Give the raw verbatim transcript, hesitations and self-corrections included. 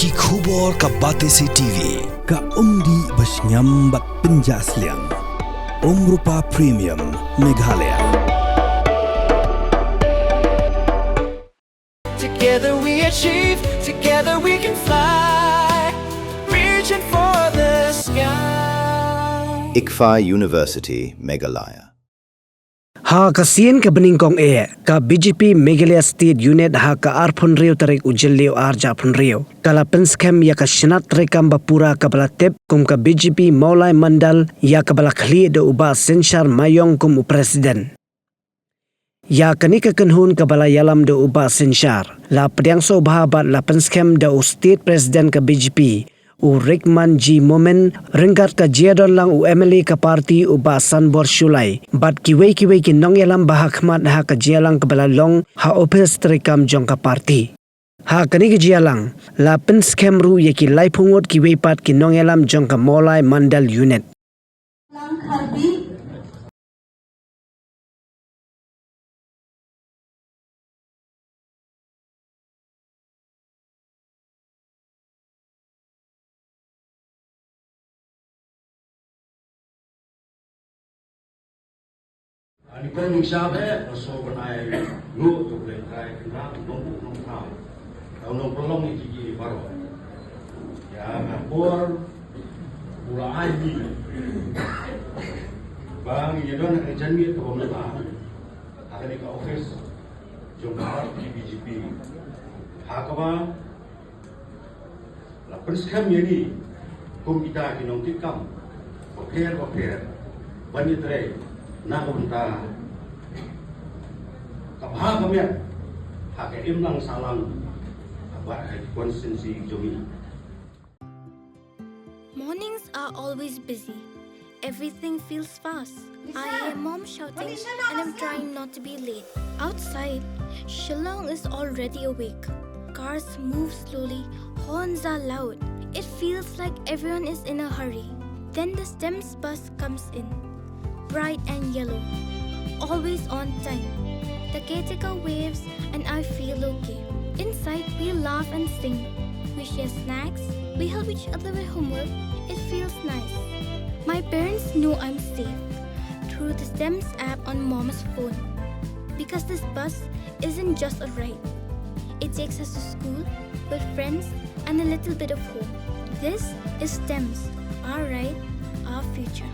Ki khubor ka Batesi T V, ka umdih ba shngiam bad pynjah sliang. Umrupa Premium, Meghalaya. Together we achieve, together we can fly. Reaching for the sky. ICFAI University, Meghalaya. Ha ka sien kaba nyngkong eh, ka B J P Meghalaya State Unit ha ka arphew hynriew tarik u Jylliew arhajar arphew hynriew ka la pynskhem ïa ka shnat treikam ba pura kaba la tip kum ka B J P Mawlai Mandal, ïa kaba la khlieh da u Bah Synshar Maïong kum u President. Ïa kane ka kynhun kaba la ïalam da u Bah Synshar la pdiang sngewbha bad la pynskhem da u State President ka B J P, u Rahman G Momin, ryngkat ka jingdon lang u M L A ka party u Bah Sanbor Shullai bad kiwei kiwei ki nongïalam ba ha khmat ha ka jingïalang kaba la long ha ophis treikam jong ka party. Ha kane ka jingïalang la pynskhem ruh ïa ki laiphew ngut kiwei pat ki nongïalam jong ka Mawlai Mandal Unit. Ani kong ning sha be, so ban ai ngu tu le trai kena nong bu nong tau. Tau nong pelong ni jiji baroh. Ya, ngapor, pula ai ni. Bang, ya don kerja ni tu bang lepas. Ada ni ka office, jong ka B J P. Ha kaba, la pynskhem ïa ngi kum kita ki nongkitkam bapher bapher ban ïatrei na ka bynta ka bha ka miat ha ka imlang sahlang bad ha ki constituency jong ngi. Mornings are always busy. Everything feels fast. I hear mom shouting and I'm trying not to be late. Outside, Shillong is already awake. Cars move slowly, horns are loud. It feels like everyone is in a hurry. Then the STEMS bus comes in, bright and yellow, always on time. The caretaker waves and I feel okay. Inside, we laugh and sing. We share snacks. We help each other with homework. It feels nice. My parents know I'm safe through the STEMS app on mom's phone. Because this bus isn't just a ride. It takes us to school, with friends, and a little bit of hope. This is STEMS, our ride, our future.